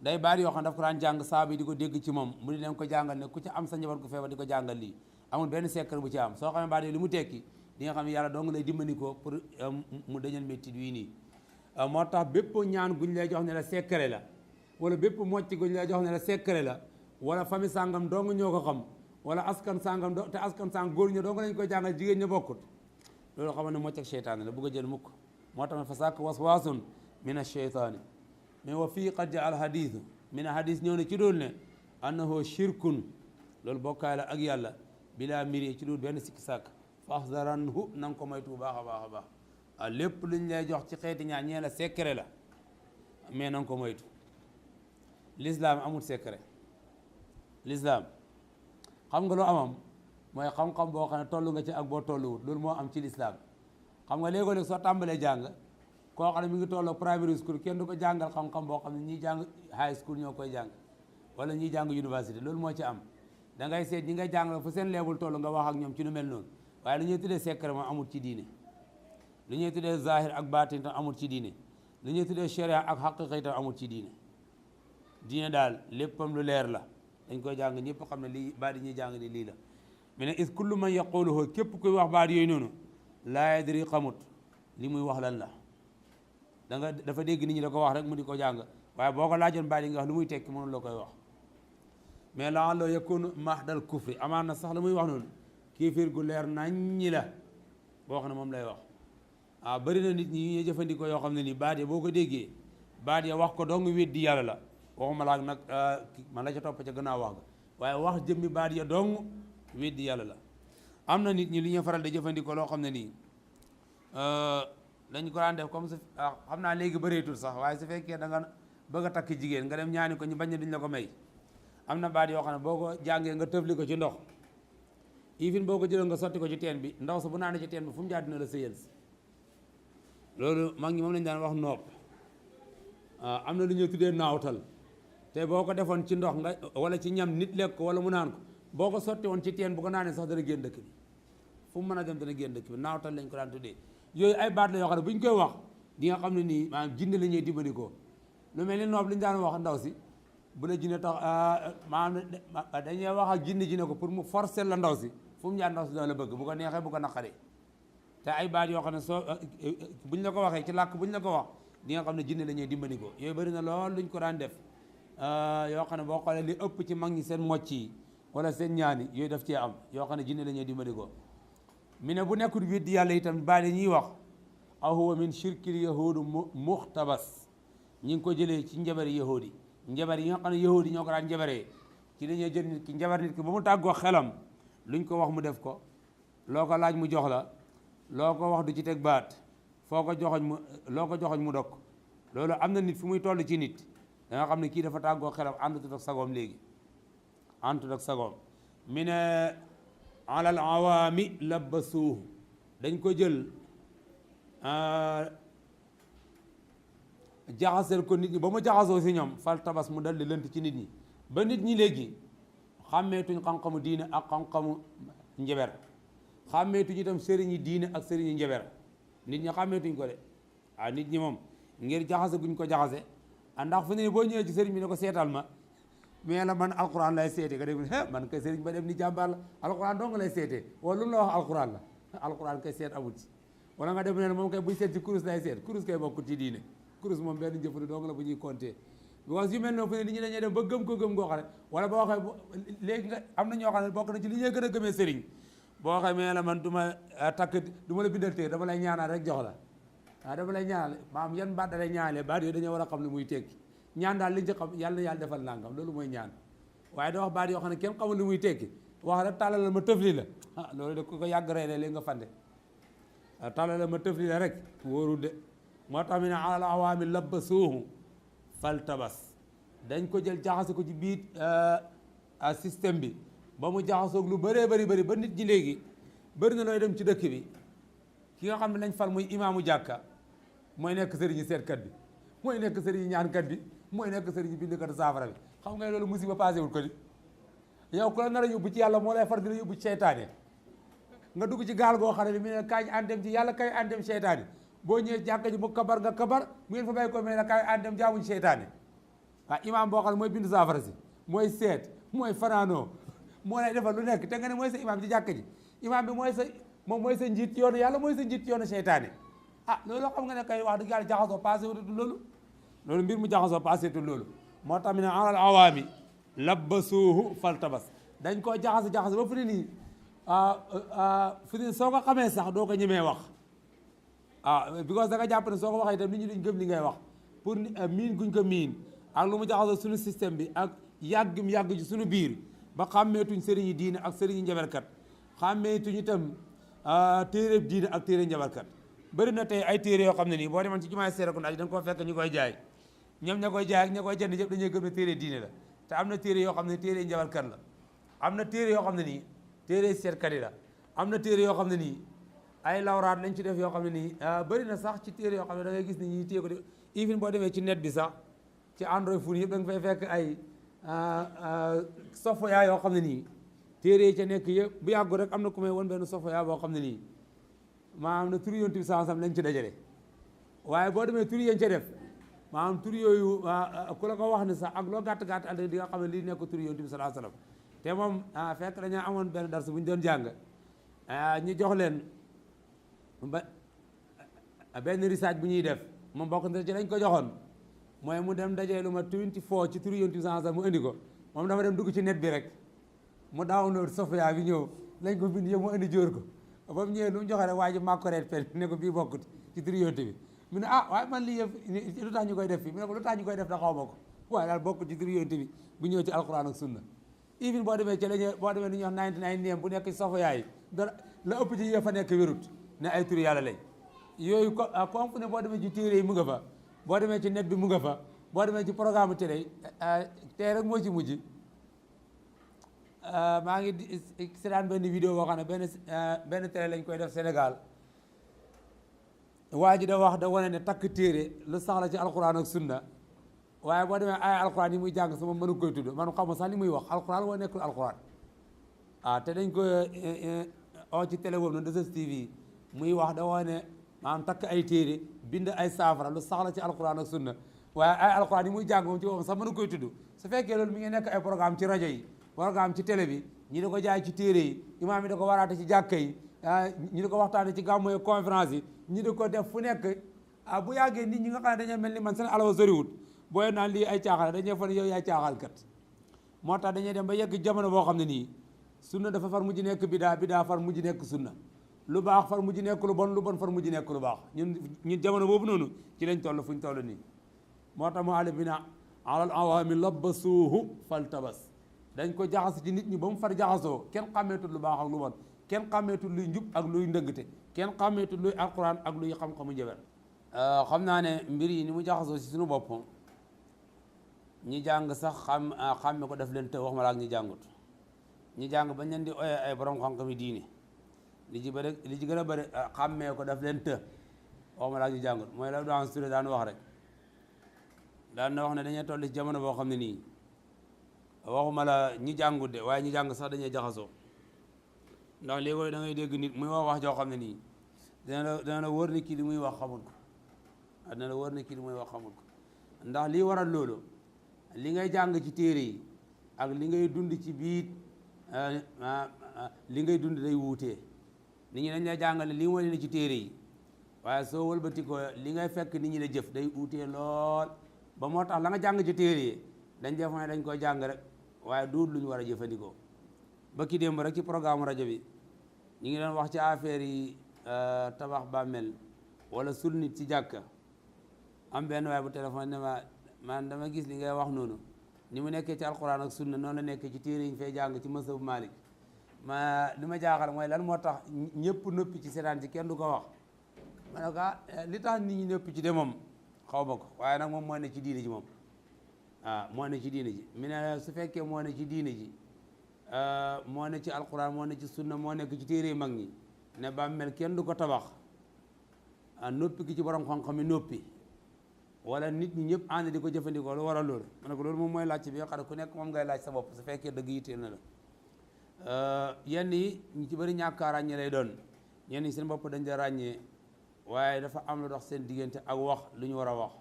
day bari yoo xam ne daf ko daan jàng saa bi di ko dégg ci moom mu di leen ko jàngal ne ku ci am sa njaboot gu feebar di ko jàngal lii amul benn secret bu ci am soo xamee baat yi li mu tekki di nga xam ne yàlla dong lay dimbali ko pour mu dañal métti wii nii moo tax bépp ñaan guñ lay jox ne la secret la wala bépp mocc guñ lay jox ne la secret la wala famille sàngam dong ñoo ko xam wala askan sàngam te askan sàngam góor ña dong lañ koy jàngal jigéen ña bokkut loolu xam ne mocc ak seytaane la bugg a jël mukk moo tax fa sàkk waswaasun min ash-shaytaani mais wa fii qad jaa al hadith min hadith ñëw ne ci doon ne annahu shirkun loolu bokkaay la ak yàlla bilaa miri ci dul benn sikki sàkk faxzaranhu na nga ko moytu bu baax a baax a baax lépp luñ lay jox ci xeeti ñaan ñee la secret la mais na nga ko moytu l'islam amul secret l'islam xam nga lu amam mooy xam-xam boo xam ne toll nga ci ak boo tolluwut loolu moo am ci l'islam xam nga léegoo-léeg soo tàmbalee jàng koo xam ne mi ngi tolloo primary school kenn du ko jàngal xam-xam boo xam ne ñiy jàng high school ñoo koy jàng wala ñiy jàng université loolu moo ci am da ngay seet ñi ngay jàngal fu seen leebul toll nga wax ak ñoom ci lu mel noonu waaye lu ñuy tuddee secret moom amul ci diine lu ñuy tuddee zahir ak baatin tam amul ci diine lu ñuy tuddee sharia ak haqiqa tam amul ci diine diine daal léppam lu leer la dañ koy jàng ñëpp xam ne lii baat yi ñuy jàng ni lii la mais ne is kullu man yaquluhu képp kuy wax baat yooyu noonu laa yadri xamut li muy wax lan la dafa dégg nit ñi da ko wax rek mu di ko jàng waaye boo ko laajoon baat yi nga wax lu muy tekki mënul la koy wax mais la'allahu yakunu mahdal kufri amaan na sax la muy wax noonu kéeféer gu leer naññi la boo xam ne moom lay wax bëri na nit ñi ñuy jëfandikoo yoo xam ne nii baat ya boo ko déggee baat ya wax ko dong weddi yàlla la waxuma laak nag man la ca topp ca gannaaw wax ga waaye wax jëmmi baat ya dong weddi yàlla la am na nit ñi li ñu faral di jëfandikoo loo xam ne nii dañ ko daan def comme xam naa léegi bëreetul sax waaye su fekkee da nga bëgg a takk jigéen nga dem ñaani ko ñu bañ ne duñ la ko may am na baat yoo xam ne boo ko jàngee nga tëfli ko ci ndox ifin boo ko jëloon nga sotti ko ci teen bi ndaw sa bu naanee ci teen bi fu mu jaar dina la sëyal si loolu mag ñi moom lañ daan wax nopp am na lu ñuy tuddee naawtal te boo ko defoon ci ndox nga wala ci ñam nit lekk ko wala mu naan ko boo ko sotti woon ci teen bu ko naanee sax dana génn dëkk bi fu mu mën a dem dana génn dëkk bi naawtal lañ ko daan tuddee yooyu ay baat la yoo xam ne bu ñu koy wax di nga xam ne nii maanaam jinne la ñuy dimbali ko lu mel ni noob li ñu daan wax ndaw si bu la jinne tax maanaam dañuy wax ak jinne ko pour mu forcer la ndaw si fu mu jaar ndaw si dana la bëgg bu ko neexee bu ko naqaree te ay baat yoo xam ne soo buñ la ko waxee ci làkk buñ la ko wax di nga xam ne jinne la ñuy dimbali ko yooyu bëri na lool luñ ko daan def yoo xam ne boo xoolee li ëpp ci mag ñi seen mocc yi wala seen ñaani yooyu daf cee am yoo xam ne jinne la ñuy dimbali ko mi ne bu nekkul weddi yàlla itam baat yi ñuy wax aw huwa min shirkil yahudu muxtabas ñi ngi ko jëlee ci njabari yahudi njabar yi nga xam ne yahudi ñoo ko daan njabaree ci dañuy jël nit ki njabar nit ki ba mu tàggoo xelam luñ ko wax mu def ko loo ko laaj mu jox la loo ko wax du ci teg baat foo ko joxoñ mu loo ko joxoñ mu dokk loolu am na nit fu muy toll ci nit da nga xam ne kii dafa tàggoo xelam àndutut ak sagoom léegi àndutut ak sagoom mi ne alal awaami labbasuuhu dañ ko jël jaxaseel ko nit ñi ba mu jaxasoo si ñoom fal tabas mu dal di lënt ci nit ñi ba nit ñi léegi xàmmeetuñ xam-xamu diine ak xam-xamu njaber xàmmeetuñ itam sëriñi diine ak sëriñi njaber nit ñi xàmmeetuñ ko de nit ñi moom ngir jaxase guñ ko jaxase ndax fu ne boo ñëwee ci sëriñ bi ne ko seetal ma mais la man alquran lay seete nga dégg man kay sëriñ ba dem ni jàmbaar la alquran dong lay seetee wala lu mu la wax alquran la alquran kay seet amul ci wala nga dem ne moom kay buy seet ci kurus lay seet kurus kay bokkut ci diine kurus moom benn njëfandu dong la bu ñuy compter because yu mel noonu fu ne nit ñi dañuy dem ba gëm ko gëm goo xam ne wala boo waxee léegi nga am na ñoo xam ne bokk na ci li ñuy gën a gëmee sëriñ boo waxee mais la man du ma takk du ma la bindal téere dama lay ñaanal rek jox la dama lay ñaanal maam yan baat da lay ñaanalee baat yooyu dañoo war a xam ne muy tekki ñaan daal liñ ci xam yàlla na yàlla defal nangam loolu mooy ñaan waaye doo wax baat yoo xam ne kenn xamul li muy tekki wax rek tàllal ma tëfli la loolu de ku ko yàgg rey léegi nga fande tàllal ma tëfli la rek wóorul de moo tax mi ne alal awaami labbasuuhu faltabas dañ ko jël jaxase ko ci biir système bi ba mu jaxasoog lu bëree bëri ba nit ñi léegi bëri na looy dem ci dëkk bi ki nga xam ne lañ fal muy imaamu jàkka mooy nekk sëriñu seetkat bi mooy nekk sëriñu ñaankat bi mooy nekk sëriñu bindkat saafara bi xam nga loolu musiba passé wul ko di yow ku la nar a yóbbu ci yàlla moo lay far di la yóbbu ci seytaane nga dugg ci gaal goo xam ne bi mu ne kaay àndem ci yàlla kaay àndem seytaane boo ñëwee jàkka ji mu kabar nga kabar mu ngeen fa bàyyi ko mais ne kaay àndem jaamuñ seytaane imaam boo xam ne mooy bind saafara si mooy seet mooy fanaanoo moo lay defal lu nekk te nga ne mooy sa imaam ci jàkka ji imaam bi mooy sa moom mooy sa njiit yoonu yàlla mooy sa njiit yoonu seytaane loolu xam nga ne kay wax dëgg yàlla jaxasoo passé wutul loolu mbir mu jaxasoo passé wutul loolu moo tax mi ne alal awaami labbasuuhu faltabas dañ koo jaxase ba fu ne nii fu ne soo ko xamee sax doo ko ñemee wax because da nga jàpp ne soo ko waxee itam nit ñi duñ gëm li ngay wax pour miin guñ ko miin ak lu mu jaxasoo suñu système bi ak yàgg ci suñu biir ba xàmmeetuñ sëriñi diine ak sëriñi njabarkat xàmmeetuñ itam téere diine ak téere njabarkat bëri na tey ay téere yoo xam ne nii boo demoon ci jumaay Serekunda ji da nga koo fekk ñu koy jaay ñoom ña koy jaay ak ña koy jënd ñëpp dañuy gëm ne téere diine la te am na téere yoo xam ne téere njabarkat la am na téere yoo xam ne nii téere seetkat yi la am na téere yoo xam ne nii ay lawraat lañ ci def yoo xam ne nii bëri na sax ci téere yoo xam ne da ngay gis ni ñuy téye ko de even boo demee ci net bi sax ci Android phone yëpp da nga fay fekk ay software yoo xam ne nii téere yi ca nekk yëpp bu yàggu rek am na ku may woon benn software boo xam ne nii maanaam na tur yonent bi sansam lañ ci dajale waaye boo demee tur yéen ca def maanaam tur yooyu ku la ko wax ne sax ak loo gàtt ante di nga xam ne lii nekk tur yonent bi sallallahu alayhi wasallam te moom fekk dañoo amoon benn dars bu ñu doon jàng ñu jox leen benn research bu ñuy def moom bokk na ci lañ ko joxoon mooy mu dem dajee lu ma 24 ci tur yonent bi sallallahu alayhi wasallam mu indi ko moom dafa dem dugg ci net bi rek mu download software bi ñëw lañ ko bind yëpp mu indi jóor ko ba mu ñëwee lu mu joxe rek waa ji màkkoreet pen ne ko bii bokkut ci tur yonent bi mu ne waaye man lii yëpp lu tax ñu koy def fii mu ne ko lu tax ñu koy def da xaw ma ko waaye daal bokkut ci tur yonent bi bu ñëw ci alquran ak sunna even boo demee ci lañu boo demee lu ñuy wax 99 neem bu nekk ci software yi dara la ëpp ci yëpp fa nekk wérut ne ay tur yàlla lañ yooyu comme fu ne boo demee ci téere yi mu nga fa boo demee ci net bi mu nga fa boo demee ci programme télé tey rek moo ci mujj maa ngi seetaan benn vidéo boo xam ne benn télé lañ koy def Sénégal waa ji da wax da wane ne takk téere lu saxla ci alquran ak sunna waaye boo demee ay alquran yi muy jàng sama mënu koy tudd man xam sax li muy wax alquran wala nekkul alquran te dañ ko oo ci télé boobu noonu 2STV muy wax da wane maanaam takk ay téere bind ay saafara lu saxla ci alquran ak sunna waaye ay alquran yi muy jàng moom ci boppam sax mënu koy tudd su fekkee loolu mi ngi nekk ay programme ci rajo yi programme ci télé bi ñi di ko jaay ci téere yi imaam yi da ko waraate ci jàkka yi ñi di ko waxtaane ci gàmmu conférence yi ñi di ko def fu nekk bu yàggee nit ñi nga xam ne dañoo mel ni man seen alawa soriwut booy naan lii ay caaxaan dañuy fa ne yow yaay caaxaan kat moo tax dañuy dem ba yegg jamono boo xam ne nii sunna dafa far mujj nekk bidaa far mujj nekk sunna lu baax far mujj nekk lu bon far mujj nekk lu baax ñun jamono boobu noonu ci lañ toll fu ñu toll nii moo tax mu àll bi na alal awaami labbasuuhu faltabas dañ ko jaxase ci nit ñi ba mu far jaxasoo kenn xàmmeetul lu baax ak lu bon kenn xàmmeetul luy njub ak luy ndëngte kenn xàmmeetul luy alquran ak luy xam-xamu njëbel xam naa ne mbir yi ni mu jaxasoo si suñu bopp ñi jàng sax xàmme ko def leen të wax ma la ak ñi jàngut ñi jàng bañ leen di oye ay borom xam-xam yi diine li ci gën a bëri xàmmee ko daf leen të wax ma la ak ñi jàngut mooy la daan sturé daan wax rek daan na wax ne dañuy toll ci jamono boo xam ne nii waxuma la ñi jàngut de waaye ñi jàng sax dañuy jaxasoo ndax léegi da ngay dégg nit muy wax joo xam ne nii dana la wóor ne kii li muy wax xamul ko dana la wóor ne kii li muy wax xamul ko ndax lii waral loolu li ngay jàng ci téere yi ak li ngay dund ci biit li ngay dund day wuutee nit ñi dañ lay jàngale lii mooy ne ci téere yi waaye soo wëlbati ko li ngay fekk nit ñi la jëf day wuutee lool ba moo tax la nga jàng ci téere yi dañ def ne dañ koy jàng rek waaye duut lu ñu war a jëfandikoo ba ki démb rek ci programme rajo bi ñu ngi doon wax ci affaire yi tabax bàmmeel wala sul nit ci jàkka am benn waaye bu téléphone ne ma man dama gis li ngay wax noonu ni mu nekkee ci alquran ak sunna noonu la nekkee ci téere yi ñu fay jàng ci mazhab Malik ma li ma jaaxal mooy lan moo tax ñëpp noppi ci seetaan ci kenn du ko wax ma ne ko li tax nit ñi noppi ci de moom xaw ma ko waaye nag moom moo ne ci diine ji moom moo ne ci diine ji mi ne su fekkee moo ne ci diine ji moo ne ci alquran moo ne ci sunna moo nekk ci téere yi mag ñi ne bàmmeel kenn du ko tabax noppi ki ci borom xam-xam yi noppi wala nit ñi ñëpp ànd di ko jëfandikoo lu waral loolu ma ne ko loolu moom mooy laaj bi nga xam ne ku nekk moom ngay laaj sa bopp su fekkee dëgg yitteel na la yenn yi ñu ci bëri ñàkk a ràññee lay doon ñenn ñi seen bopp dañ da ràññee waaye dafa am lu dox seen diggante ak wax lu ñu war a wax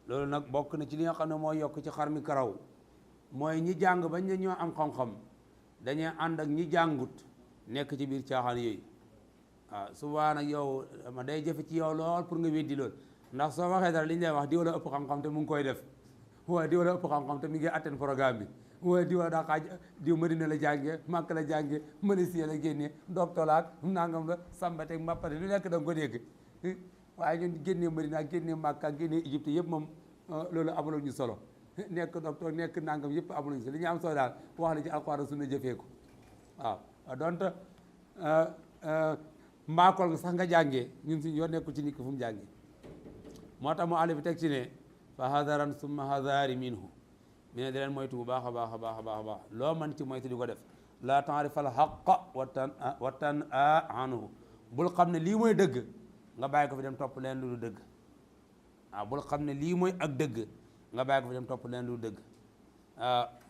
loolu nag bokk na ci li nga xam ne mooy yokk ci xar mi karaw mooy ñi jàng bañ ne ñoo am xam-xam dañuy ànd ak ñi jàngut nekk ci biir caaxaan yooyu souvent nag yow ma day jafe ci yow lool pour nga weddi lool ndax soo waxee dara li ñu lay wax diw la ëpp xam-xam te mu ngi koy def waaye diw la ëpp xam-xam te mi ngi atteindre programme bi waaye diw la daa diw Madina la jàngee Màkka la jàngee Malaysia la génnee doctorat nangam la sàmbateeg mbappate lu nekk da nga ko dégg waaye ñun génnee Madina génnee Màkka génnee Égypte yëpp moom loolu amuloo ñu solo nekk docteur nekk nangam yëpp amuloo ñu solo li ñu am solo daal wax la ci alxuraan sunna jëfee ko waaw donte mbaakool sax nga jàngee ñun suñu yoon nekkul ci nit ki fu mu jàngee moo tax mu àll bi teg ci ne fa hadaran summa hadari minhu mi ne di leen moytu bu baax a baax a baax a baax a baax loo mën ci moytu di ko def la taarifal xaqa wa tan anhu bul xam ne lii mooy dëgg nga bàyyi ko fi dem topp leen lu dëgg bul xam ne lii mooy ak dëgg nga bàyyi ko fi dem topp leen lu dëgg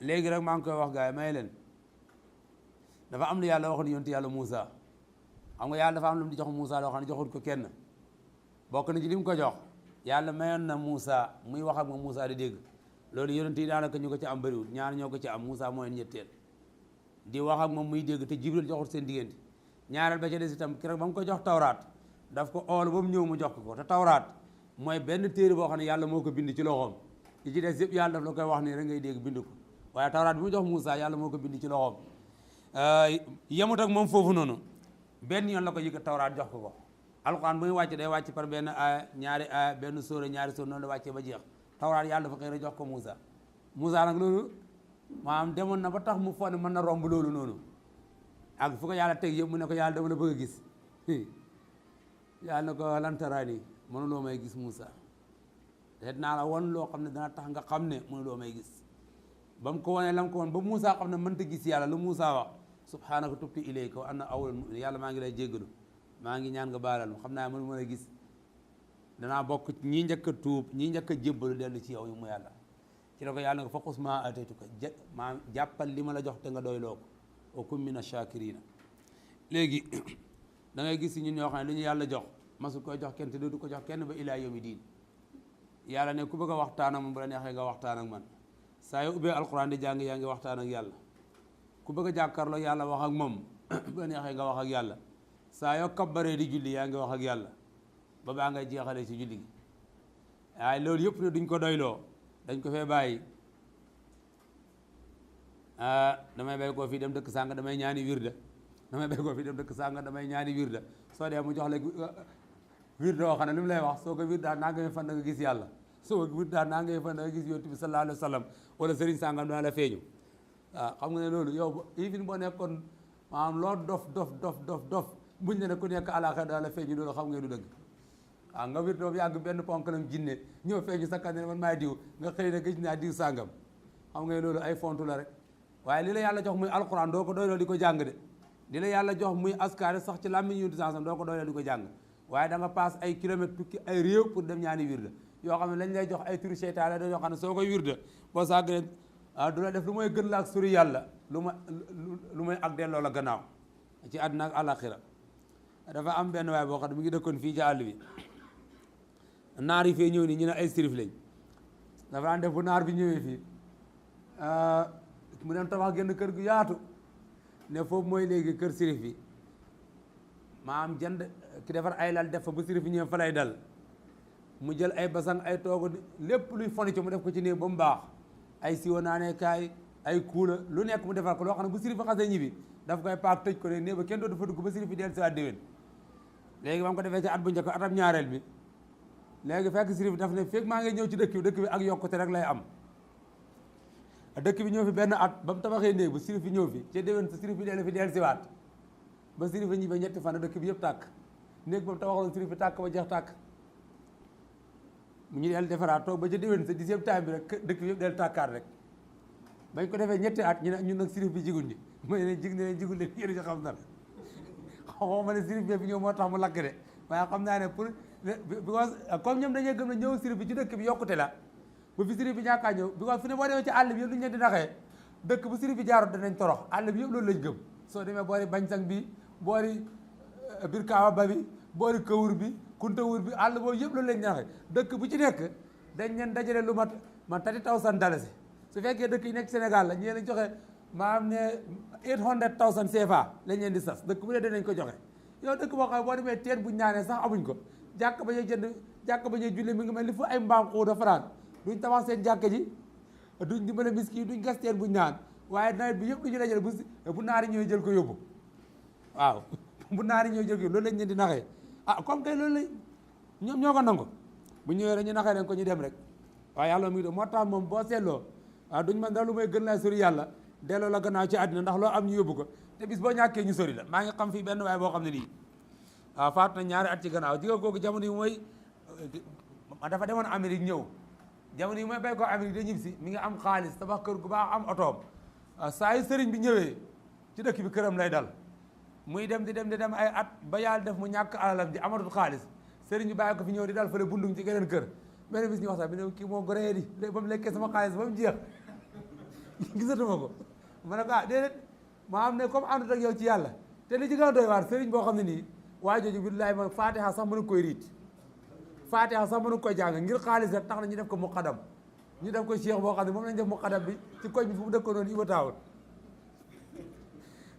léegi rek maa ngi koy wax gars yi may leen dafa am lu yàlla waxoon yontu yàlla Moussa xam nga yàlla dafa am lu mu di jox Moussa loo xam ne joxut ko kenn bokk na ci li mu ko jox yàlla mayoon na Moussa muy wax ak moom Moussa di dégg loolu yonent yi daanaka ñu ko ci am bëriwul ñaar ñoo ko ci am Moussa mooy ñetteel di wax ak moom muy dégg te Jibril joxut seen diggante ñaareel ba ca des itam keroog ba mu ko jox tawraat daf ko oolu ba mu ñëw mu jox ko te tawraat mooy benn téere boo xam ne yàlla moo ko bind ci loxoom li ci des yëpp yàlla daf la koy wax nii rek ngay dégg bind ko waaye tawraat bi mu jox Moussa yàlla moo ko bind ci loxoom yemut ak moom foofu noonu benn yoon la ko yëkkat tawraat jox ko alxuraan bu muy wàcc day wàcc par benn aaya ñaari aaya benn sóora ñaari sóora noonu la wàccee ba jeex tawraat yàlla dafa xëy rek jox ko Moussa nag loolu maanaam demoon na ba tax mu foog ne mën na romb loolu noonu ak fu ko yàlla teg yëpp mu ne ko yàlla dama la bëgg a gis yàlla na ko lantaraani mënuloo may gis Moussa te naa la won loo xam ne dana tax nga xam ne mënuloo may gis ba mu ko wanee lam ko won ba Moussa xam ne mënta gis yàlla lu Moussa wax subhaanaka tubtu ilayka wa ana awwalul mu'minin yàlla maa ngi lay jéggalu maa ngi ñaan nga baalal ma xam naa mënu mën a gis danaa bokk ñii njëkk a tuub ñii njëkk a jébbalu dellu ci yow yu mu yàlla ci la ko yàlla nga fa xus maa ataytuka maa jàppal li ma la jox te nga doy loo ko wa kun mina shakirina léegi da ngay gis si ñun ñoo xam ne lu ñu yàlla jox masul koy jox kenn te du ko jox kenn ba ilaa yawmi diin yàlla ne ku bëgg a waxtaan ak man bu la neexee nga waxtaan ak man saa yoo ubbee alquran di jàng yaa ngi waxtaan ak yàlla ku bëgg a jàkkaarloo yàlla wax ak moom bu la neexee nga wax ak yàlla saa yoo kabbaree di julli yaa ngi wax ak yàlla ba baa ngay jeexalee ci julli gi waaye loolu yëpp ne duñ ko doyloo dañ ko fee bàyyi damay bay koo fii dem dëkk sàng damay ñaani wirda damay bay koo fii dem dëkk sàng damay ñaani wirda soo dee mu jox la wirda woo xam ne li mu lay wax soo ko wirdaa naa nga fan da nga gis yàlla soo ko wirdaa naa nga fan da nga gis yonent bi sallallahu alayhi wa sallam wala sëriñ sàngam dana la feeñu waaw xam nga ne loolu yow even boo nekkoon maanaam loo dof buñ ne ku nekk àllaaxira daal la feeñu loolu xam nga du dëgg waaw nga wirdo yàgg benn ponkalam jinne ñëw feeñu sa kanam ne man maay diw nga xëy na gis naa diw sàngam xam nga loolu ay fontu la rek waaye li la yàlla jox muy alquran doo ko doyloo di ko jàng de li la yàlla jox muy askar sax ci làmmiñ yu sansam doo ko doyloo di ko jàng waaye da nga paas ay kilomètres tukki ay réew pour dem ñaani wirda yoo xam ne lañ lay jox ay turi seytaane da yoo xam ne soo koy wirda boo sàggee du la def lu mooy gën la ak suri yàlla lu mooy ak delloo la gannaaw ci àddina ak àlaxira dafa am benn waay boo xam ne mu ngi dëkkoon fii ci àll bi naar yi fee ñëw nii ñu ne ay sirif lañ dafa daan def bu naar bi ñëwee fii mu dem tabax genn kër gu yaatu ne foofu mooy léegi kër sirif bi maam jënd ki defar ay lal def fa bu sirif yi ñëwee fa lay dal mu jël ay basang ay toogu lépp luy fonico mu def ko ci néeg ba mu baax ay siwo naanee kaay ay kuula lu nekk mu defar ko loo xam ne bu sirif xasee ñibbi daf koy paak tëj ko ne néeg ba kenn dootu fa dugg ba sirif yi del si waat déwén léegi ba mu ko defee ci at bu njëkk atam ñaareel bi léegi fekk sirif daf ne fekk maa ngi ñëw ci dëkk bi ak yokkute rek lay am dëkk bi ñëw fi benn at ba mu tabaxee néeg ba sirif yi ñëw fi ci déwén sa sirif yi del fi del si waat ba sirif yi ñibbi ñetti fan dëkk bi yëpp tàkk néeg ba mu tabaxoon sirif yi tàkk ba jeex tàkk mu ñu del defaraat toog ba ca déwén sa 10e time bi rek dëkk bi yëpp del tàkkaat rek bañ ko defee ñetti at ñu ne ñun nag sirif bi jigul ñi mooy ne jig ne leen jigul leen yéen ci xam na xaw ma ne sirif bi ñëw moo tax mu lakk de waaye xam naa ne pour because comme ñoom dañuy gëm ne ñëw sirif bi ci dëkk bi yokkute la bu fi sirif bi ñàkkaa ñëw because fi ne boo demee ci àll bi yëpp lu ñu leen di naxee dëkk bu sirif bi jaarut danañ torox àll bi yëpp loolu lañ gëm soo demee boori bañsang bi boori birkaawa ba bi boori kawur bi kuntawur bi àll boobu yëpp loolu lañ naxee dëkk bu ci nekk dañ leen dajale lu mat 30,000 dalasi su fekkee dëkk yi nekk Sénégal la ñu leen joxe maanaam ne 800,000 CFA lañ leen di sas dëkk bu ne danañ ko joxe yow dëkk boo xam ne boo demee teen buñ naanee sax amuñ ko jàkk ba ñuy jënd jàkk ba ñuy julli mi ngi mel ni fu ay mbaam xuuda faraan duñ tabax seen jàkk ji duñ dimbale miski duñ gas teen buñ naan waaye nawet bi yëpp lu ñu dajale bu naari ñëwee jël ko yóbbu waaw bu naari ñëwee jël ko yóbbu loolu lañ leen di naxee comme kay loolu lañ ñoom ñoo ko nangu bu ñëwee rek ñu naxee leen ko ñu dem rek waaye yàlla muy do moo tax moom boo seetloo duñ mën dara lu may gën laa sori yàlla delloo la gannaaw ci àddina ndax loo am ñu yóbbu ko te bis boo ñàkkee ñu sori la maa ngi xam fii benn waaye boo xam ne nii faatu na ñaari at ci gannaaw jigéen kooku jamono yi mooy dafa demoon Amérique ñëw jamono yi mooy bay ko Amérique da ñib si mi ngi am xaalis tabax kër gu baax am otoom saa yu sëriñ bi ñëwee ci dëkk bi këram lay dal muy dem di dem ay at ba yàlla def mu ñàkk alalam ji amatul xaalis sëriñ bi bàyyi ko fi ñëw di dal fële bundung ci geneen kër benn bis ñu waxtaan bi ne kii moo goree di léegi ba mu lekkee sama xaalis ba mu jeex gisatuma ko ma ne ko déedéet maa am ne comme àndut ak yow ci yàlla te li ci gën a doy waar sëriñ boo xam ne nii waa jooju billahi ma fatiha sax mënu koy riit fatiha sax mënu koy jàng ngir xaalis rek tax na ñu def ko muqaddam ñu def ko cheikh boo xam ne moom lañ def muqaddam bi ci koñ bi fu mu dëkkoon noonu Iba Taawul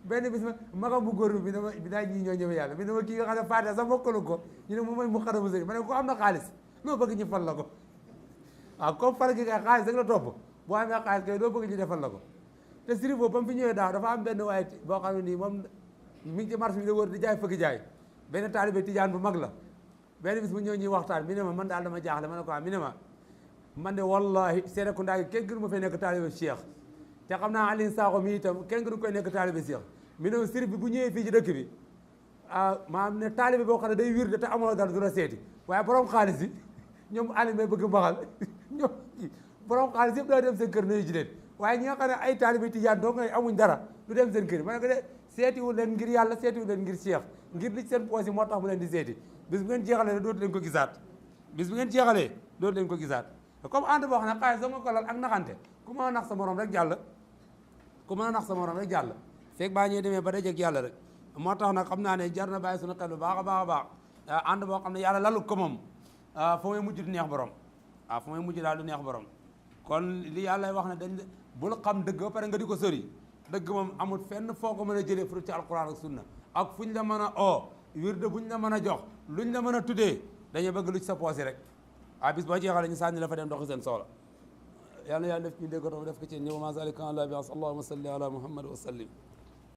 benn bis magam bu góor bi dama bi daa ñii ñoo ñëwee yàlla bi dama kii nga xam ne fatiha sax mokkalu ko ñu ne moom mooy muqaddamu sëriñ ma ne ko am na xaalis loo bëgg ñu fal la ko waaw comme fal gi kay xaalis rek la topp boo amee xaalis kay loo bëgg ñu defal la ko te sëriñ boobu ba mu fi ñëwee daaw dafa am benn waaye boo xam ne nii moom mi ngi ci marché bi da wër di jaay fëgg jaay benn taalibe tijaan bu mag la benn bis bu ñëw ñuy waxtaan mi ne ma man daal dama jaaxle ma ne ko mi ne ma man de wallahi Serekunda gi kenn gënu ma fay nekk taalibe Cheikh te xam naa Alioune Sakho mi itam kenn gënu koy nekk taalibe Cheikh mi ne ma sëriñ bi bu ñëwee fii ci dëkk bi maam ne taalibe boo xam ne day wirde te amoo dara du la seeti waaye borom xaalis yi ñoom Alioune may bëgg mbaxal ñoom borom xaalis yëpp daa dem seen kër nuyu ji leen waaye ñi nga xam ne ay taalibe tijaan doo ngay amuñ dara du dem seen kër ma ne ko de seetiwul leen ngir yàlla seetiwul leen ngir Cheikh ngir li seen poos yi moo tax mu leen di seeti bis bu ngeen jeexalee dootu leen ko gisaat bis bu ngeen jeexalee dootu leen ko gisaat comme ànd boo xam ne xaalis doo nga ko lal ak naxante ku mën a nax sa morom rek jàll ku mën a nax sa morom rek jàll fekk baa ñuy demee ba dajeeg yàlla rek moo tax nag xam naa ne jar na bàyyi suñu xel bu baax a baax a baax ànd boo xam ne yàlla lalu ko moom fa may mujj du neex borom fa may mujj daal du neex borom kon li yàlla wax ne dañ bul xam dëgg ba pare nga di ko sori dëgg moom amul fenn foo ko mën a jëlee fu ci alquran ak sunna ak fuñ la mën a oo wirde buñ la mën a jox luñ la mën a tuddee dañuy bëgg lu ci sa poosé rek bis boo jeexale ñu sànni la fa dem doxi seen soxla yàlla na yàlla def ñu dégg def ko ci ñëw ma zalika ala bi allahumma salli ala muhammad wa sallim